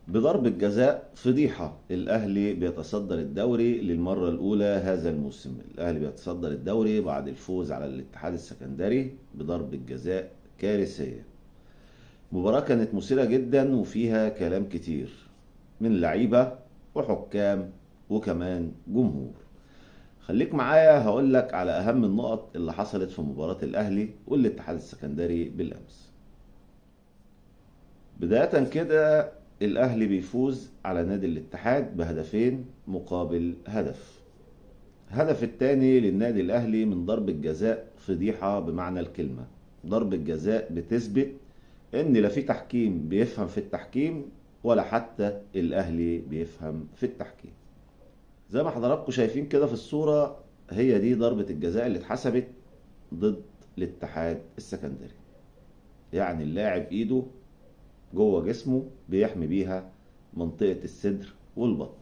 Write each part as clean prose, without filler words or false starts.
بضربة جزاء فضيحة. الأهلي بيتصدر الدوري للمرة الأولى هذا الموسم. الأهلي بيتصدر الدوري بعد الفوز على الاتحاد السكندري بضربة جزاء كارثية. مباراة كانت مثيرة جدا وفيها كلام كتير من لعيبة وحكام وكمان جمهور. خليك معايا هقولك على أهم النقط اللي حصلت في مباراة الأهلي والاتحاد السكندري بالأمس. بداية كده الأهلي بيفوز على نادي الاتحاد بهدفين مقابل هدف. هدف الثاني للنادي الأهلي من ضربة جزاء فضيحة بمعنى الكلمة. ضربة جزاء بتثبت إن لا في تحكيم بيفهم في التحكيم ولا حتى الأهلي بيفهم في التحكيم. زي ما حضراتكم شايفين كده في الصورة، هي دي ضربة الجزاء اللي اتحسبت ضد الاتحاد السكندري. يعني اللاعب ايده جوه جسمه بيحمي بيها منطقة الصدر والبطن،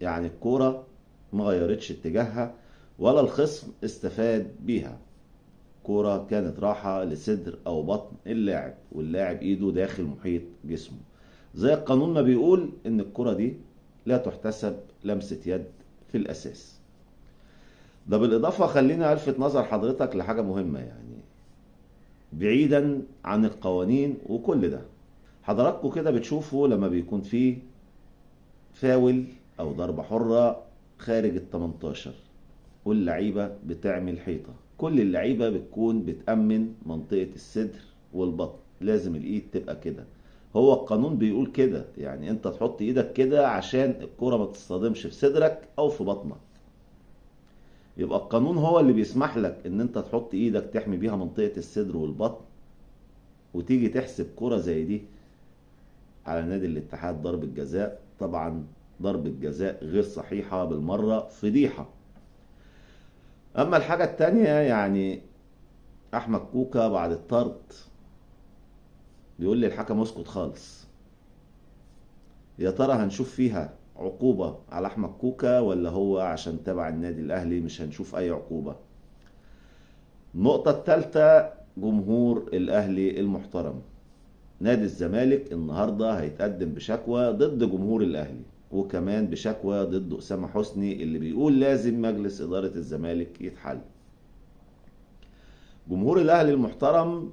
يعني الكورة ما غيرتش اتجاهها ولا الخصم استفاد بيها. كورة كانت راحة لصدر او بطن اللاعب، واللاعب ايده داخل محيط جسمه. زي القانون ما بيقول ان الكرة دي لا تحتسب لمسة يد في الاساس. ده بالاضافة خلينا الفت نظر حضرتك لحاجة مهمة، يعني بعيدا عن القوانين وكل ده، حضراتكم كده بتشوفوا لما بيكون فيه فاول او ضربة حرة خارج ال18 واللعيبة بتعمل حيطة، كل اللعيبة بتكون بتأمن منطقة الصدر والبطن، لازم الايد تبقى كده. هو القانون بيقول كده، يعني انت تحط ايدك كده عشان الكرة ما تصطدمش في صدرك او في بطنك. يبقى القانون هو اللي بيسمح لك ان انت تحط ايدك تحمي بيها منطقة الصدر والبطن، وتيجي تحسب كرة زي دي على نادي الاتحاد ضربة جزاء. طبعا ضربة جزاء غير صحيحة بالمرة، فضيحة. اما الحاجة التانية، يعني احمد كوكا بعد الطرد بيقول لي الحكم اسكت خالص. يا ترى هنشوف فيها عقوبة على احمد كوكا ولا هو عشان تبع النادي الاهلي مش هنشوف اي عقوبة؟ النقطة الثالثة، جمهور الاهلي المحترم. نادي الزمالك النهاردة هيتقدم بشكوى ضد جمهور الاهلي، وكمان بشكوى ضد أسامة حسني اللي بيقول لازم مجلس إدارة الزمالك يتحل. جمهور الأهلي المحترم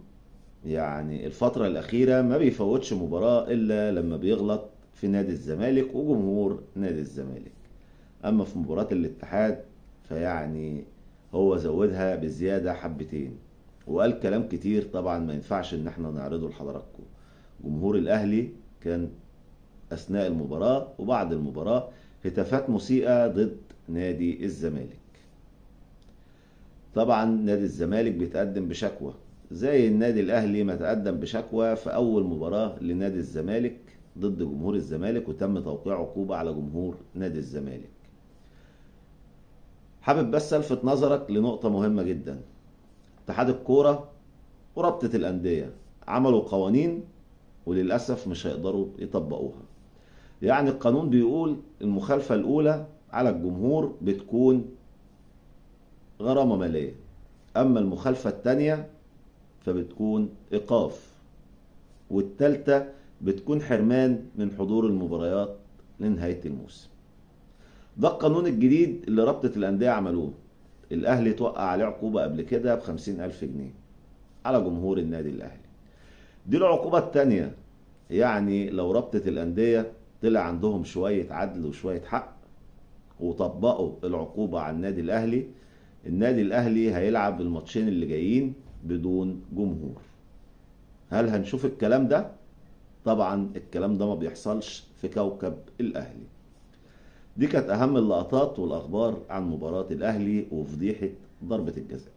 يعني الفترة الأخيرة ما بيفوتش مباراة إلا لما بيغلط في نادي الزمالك وجمهور نادي الزمالك. أما في مباراة الاتحاد فيعني هو زودها بزيادة حبتين وقال كلام كتير طبعا ما ينفعش إن احنا نعرضه لحضراتكم. جمهور الأهلي كان أثناء المباراة وبعد المباراة هتافات مسيئة ضد نادي الزمالك. طبعا نادي الزمالك بيتقدم بشكوى زي النادي الأهلي ما تقدم بشكوى في أول مباراة لنادي الزمالك ضد جمهور الزمالك، وتم توقيع عقوبة على جمهور نادي الزمالك. حابب بس ألفت نظرك لنقطة مهمة جدا. اتحاد الكورة ورابطة الأندية عملوا قوانين وللأسف مش هيقدروا يطبقوها. يعني القانون بيقول المخالفة الأولى على الجمهور بتكون غرامة مالية، أما المخالفة التانية فبتكون إيقاف، والتالتة بتكون حرمان من حضور المباريات لنهاية الموسم. ده القانون الجديد اللي رابطة الأندية عملوه. الأهلي توقع عليه عقوبة قبل كده ب50,000 جنيه على جمهور النادي الأهلي. دي العقوبة التانية. يعني لو رابطة الأندية طلع عندهم شوية عدل وشوية حق وطبقوا العقوبة على النادي الأهلي، النادي الأهلي هيلعب الماتشين اللي جايين بدون جمهور. هل هنشوف الكلام ده؟ طبعا الكلام ده ما بيحصلش في كوكب الأهلي. دي كانت أهم اللقطات والأخبار عن مباراة الأهلي وفضيحة ضربة الجزاء.